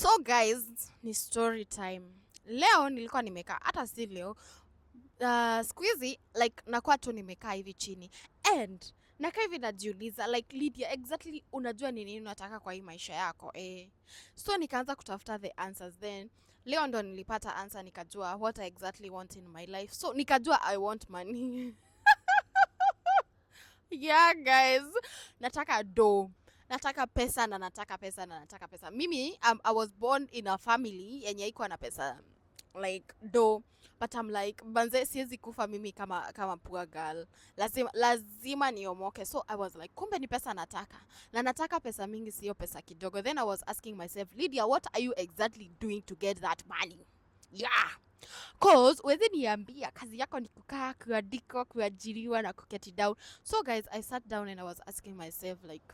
So guys, ni story time. Leo nilikuwa nimekaa, hata si leo. Siku hizi like nakuwa tu nimekaa hivi chini and nakaa hivi najiuliza, like, "Lydia, exactly unajua ni nini unataka kwa hii maisha yako, eh?" So nikaanza kutafuta the answers. Then leo ndo nilipata answer, nikajua what I exactly want in my life. So nikajua I want money. Yeah guys, nataka do, nataka pesa na nataka pesa na nataka pesa. Mimi I was born in a family yenye iko na pesa, like do, but I'm like, "Banze, siwezi kufa mimi kama poor girl. Lazima, lazima niomoke." So I was like, kumbe ni pesa nataka, na nataka pesa mingi, sio pesa kidogo. Then I was asking myself, "Lydia, what are you exactly doing to get that money?" Yeah, 'cause huwezi niambia kazi yako ni kukaa, kuandikwa, kuajiriwa na kuketi down. So guys, I sat down and I was asking myself, like,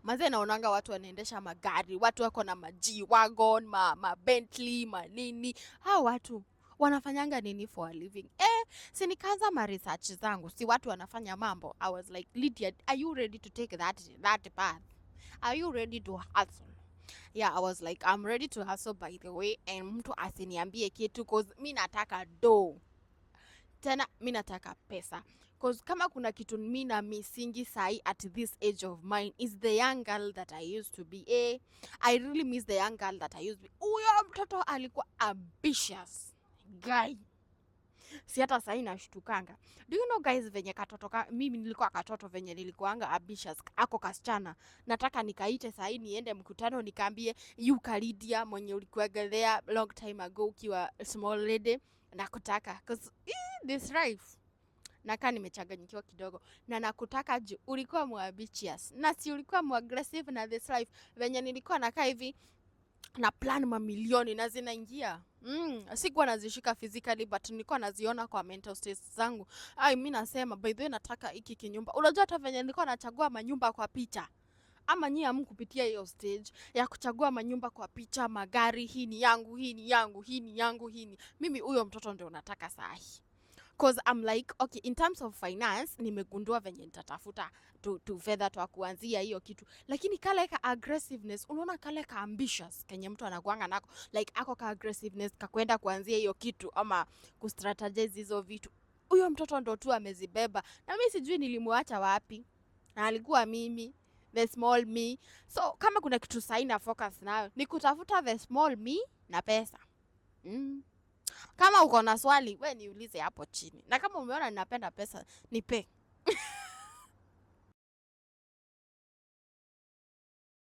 manze, naonanga watu wanaendesha magari, watu wako na ma G-Wagon, ma Bentley, manini. Hao watu wanafanyanga nini for a living? Eh, si nikaanza ma research zangu, si watu wanafanya mambo. I was like, "Lydia, are you ready to take that path? Are you ready to hustle?" Yeah, I was like, "I'm ready to hustle, by the way, and mtu asiniambie kitu, 'cause mi nataka do, tena mi nataka pesa." 'Cause kama kuna kitu mi na missingi sahi at this age of mine is the young girl that I used to be. Eh, I really miss the young girl that I used to be. Huyo mtoto alikuwa ambitious guy. Si hata sahii nashtukanga. Do you know, guys, venye katoto ka, mimi nilikuwa katoto, venye nilikuanga ambitious, ako kasichana nataka nikaite sahii niende mkutano nikaambie, "You ka Lydia mwenye ulikuwaga there long time ago ukiwa small lady, nakutaka," 'cause this life nakaa nimechanganyikiwa kidogo, na nakutaka juu ulikuwa muambitious na si ulikuwa muaggressive na this life. Venye nilikuwa nakaa hivi na plan mamilioni na zinaingia. Sikuwa nazishika physically, but nilikuwa naziona kwa mental states zangu. Ai, mi nasema, "By the way, nataka hiki kinyumba." Unajua hata venye nilikuwa nachagua manyumba kwa picha? Ama nyie hamkupitia hiyo stage ya kuchagua manyumba kwa picha, magari, hii ni yangu, hii ni yangu, hii ni yangu, hii ni mimi? Huyo mtoto ndio nataka sahi. 'Cause I'm like, okay, in terms of finance nimegundua venye nitatafuta tu fedha twa kuanzia hiyo kitu, lakini kale ka aggressiveness, unaona kale ka ambitious kenye mtu anakuanga nako, like ako ka aggressiveness kakwenda kuanzia hiyo kitu ama kustrategize hizo vitu, huyo mtoto ndo tu amezibeba, na mi sijui nilimwacha wapi, na alikuwa mimi, the small me. So kama kuna kitu sahi na focus nayo ni kutafuta the small me na pesa. Kama uko na swali, we niulize hapo chini, na kama umeona ninapenda pesa, nipe.